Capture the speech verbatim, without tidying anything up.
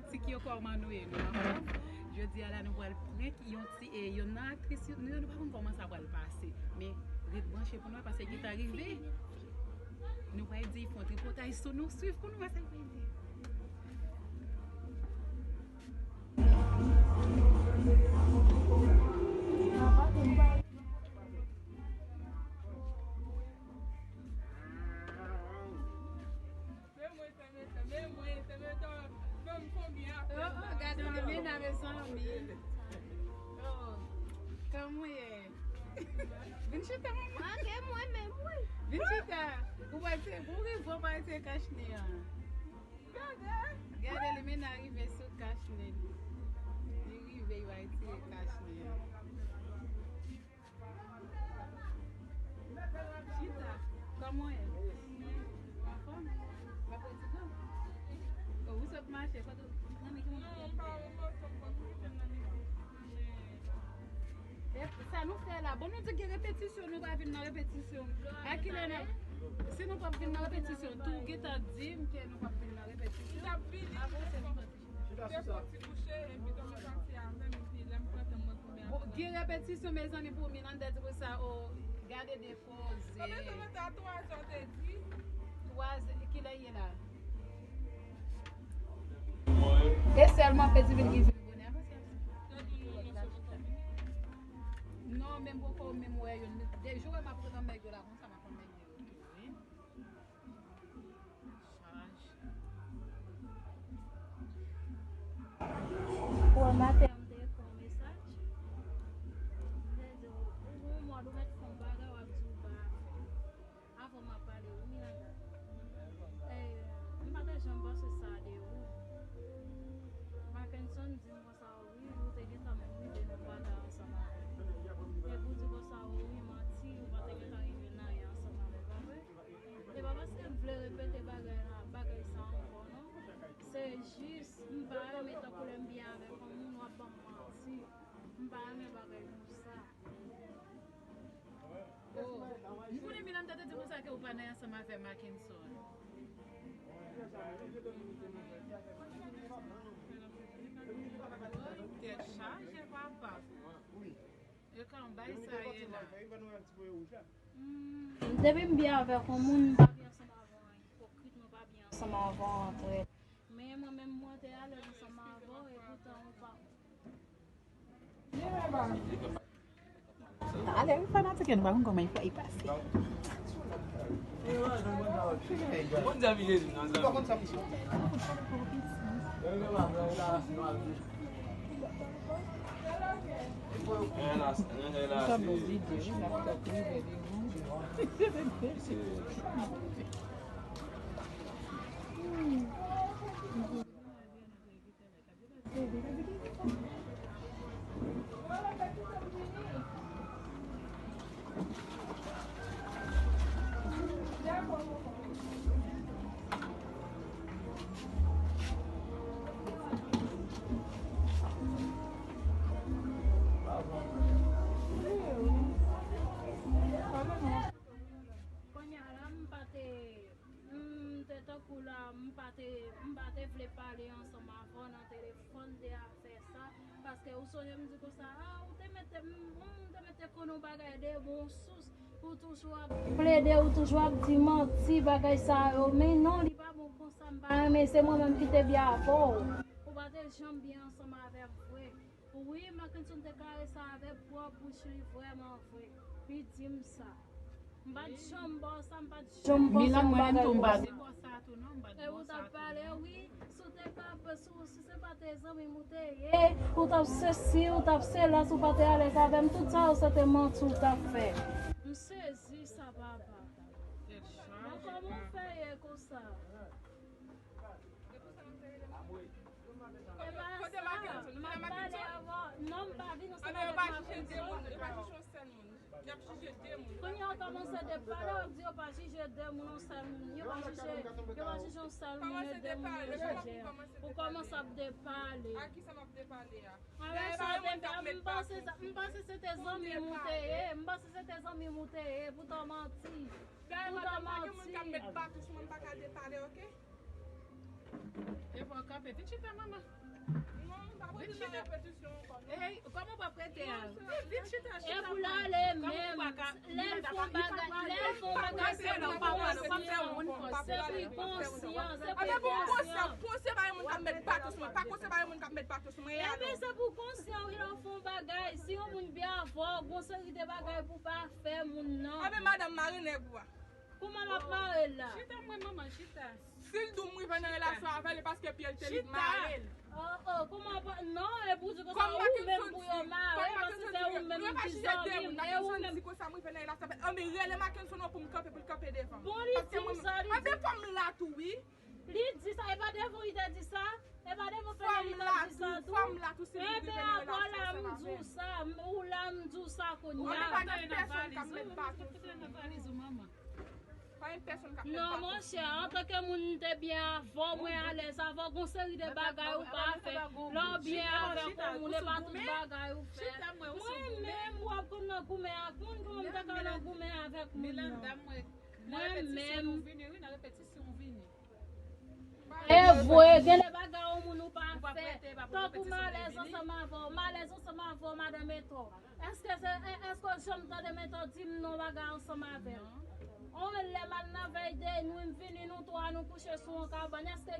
Ti Kyo, kòman nou ye? Nou anfòm? Jodi a la, nou pral prank yon ti, e, yon nan aktris nou yo, nou pa konn kòman sa pral pase. Men, ret branche pou nou wè, paske gentan rive. Nou pral di, fè yon tripotay sou nou, swiv pou nou wè sa l pral di. Men mwen, se mwen, se mwen, se mwen, fè m konbyen apèl. Oh, oh, gade li, men nan mezanmi. Oh, kòman w ye? Vin chita, manman. Ok, mwen menm, wi. Vin chita. Ou pa te, ou rive, ou pa te kach ni an. Gade. Gade li, men nan rive sou kach ni. Li rive, li va retire kach ni an. Chita, kòman w ye? Anfòm? W ap redi non? O, ou sot mache, kote w nan men ki moun? Non, m pa wè moto, m pa wè moto nan men. E sa nou fè la? Bon, nou di gen repetisyon, nou pa vin nan repetisyon. A kilè n ap, si nou p ap vin nan repetisyon, tou gentan di m ke nou p ap vin nan repetisyon. Apre se nou Chita sou sa. Bon, gen repetisyon, mezanmi, pou Miranda di pou sa, o, gade de poze. Konbyen tan nou te a twa zè, te di? Twa zè, kilè ye la? E sèlman Petit Ville ki vin bonè. Non, menm poko menm wè yo. De jou wè m ap pran nèg yo la, konsa m ap pran nèg yo. Chaj. Wè maten an, m te ekri yon mesaj. M te di w, ou gon mòd ou mèt fè yon bagay, w ap di w pa fè. Avan m ap pale, wi, Miranda. Eh, m pa te janm panse sa de ou. Mackenson di m konsa, wi, ou te gentan menm rive nan bagay ansanm avè l. Epi w di konsa, wi, manti, ou pa te gentan rive nan anyen ansanm avè l, pa vre? E pa paske m vle repete bagay la, bagay sa ankò, non. Se jis, m pa renmen tankou lè m byen avèk yon moun, w ap ban m manti. M pa renmen bagay konsa. Oh, m konnen Miranda te di konsa ke ou pa nan ansanm avè Mackenson. Tèt chaje, papa. Yo ka bay sa ye la. Hmm, depi m byen avèk yon moun, m pa byen ansanm avè yon ipokrit, mwen pa byen ansanm avè yon trèt. Men mwen menm, mwen te alèz ansanm avè w, e poutan ou pa. Ale, m fanatik yo, nou pa konn kòman y fè y pase. Bon, Dieu, Jésus, non, non. Sa bon vide, wi, laptop prive li, wi. Kounye a la, m pa te, m te tankou la, m pa te, m pa te vle pale ansanm avè w nan telefòn de afè sa, paske ou sonje m di konsa, a, ou te mete m, yon moun te mete konnen yon bagay de bon sous, ou toujou ap plede, ou toujou ap di manti, bagay sa yo, men non, li pa bon konsa, m pa renmen, se mwen menm ki te byen avè w. Ou pa te janm byen ansanm avè m vre. Wi, Mackenson deklare sa avèk pwòp bouch li, vrèman vre. Li di m sa. M pa t janm ba w sa, m pa t janm ba w sa. Milan, mwen menm tou, m pa t ba w sa tou, non, m pa t ba w sa tou. E ou t ap pale, wi, si w te ka, si w, si se pa te zanmi m ou te ye, ou t ap sesi, ou t ap sela, si w pa te alèz avè m, tout sa yo se te manti w t ap fè. M sezi sa, papa. Bon, kòman w fè ye konsa? E pa sa, m ap pale avè w. Non, m pa vin ansanm avèk Mackenson. Kounye a w kòmanse de pale, w ap di yo pa jije de moun, yon sèl moun. Yo pa jije, yo pa jije yon sèl moun, e de moun yo jije. Ou kòmanse ap depale. A kisa m ap depale a? Avèk sa, m panse sa, m panse se te zanmi m ou te ye, m panse se te zanmi m ou te ye, poutan manti. Poutan manti. Epa, kanpe, Vin chita, manman. Non, m pa prete nan repetisyon ankò, non. Ey, kòman w p ap rete a? Vin chita, E chita. pou l ale menm. Lè l fè yon bagay, lè l fè yon bagay, se pou konsyan, se pou konsyan, se pou konsyan. Konsyan pa yon moun k ap met baton sou mwen. Pa konsyan pa yon moun k ap met baton sou mwen. Ebyen, se pou konsyan, wi, lè w fè yon bagay. Si yon moun byen avè w, gon seri de bagay pou pa fè moun nan. Anben, madanm, mare nèg ou a. Kouman m ap mare l la? Chita mwen, manman, chita. Si l di w m rive nan relasyon avè l, e paske pye l te lig mare l. Oh, oh, kouman pa, non, e pou di konsa ou menm pou yo mare, paske se ou menm ki zanmi m, e ou menm. Di konsa m rive nan relasyon avè l. Anben, rele Mackenson non pou m kanpe, pou l kanpe devan. Bon, li di sa, li Anben, fò m la tou, wi. Li di sa, e pa devan li te di sa? E pa devan fè li te di sa tou? Fò m la tou, si m rive Ebyen, nan ankò la, relasyon m avè di w l. sa, m- ou la, m di w sa kounye Anben, a. pa gen pèsonn k ap met baton sou Mete nan valiz ou, manman. Pa gen pèsonn k ap met Non, baton. Monchè, antanke moun m te byen avè w, mwen alèz avè w, gon seri de bagay ou pa fè. Lè w byen avèk yon moun, e pa tout bagay ou fè. Mwen menm, w ap konn nan goumen ak moun, kòman m te ka nan goumen avèk moun nan? Mwen menm. E vre, gen de bagay yon moun ou pa fè. Tankou m alèz ansanm avè w, m alèz ansanm avè w, madanm Eto. Èske se, èske w janm tande Eto di m non bagay ansanm avè l? On lè m al nan vèy de nwi, m vini, nou twa, nou kouche sou yon kabann. Èske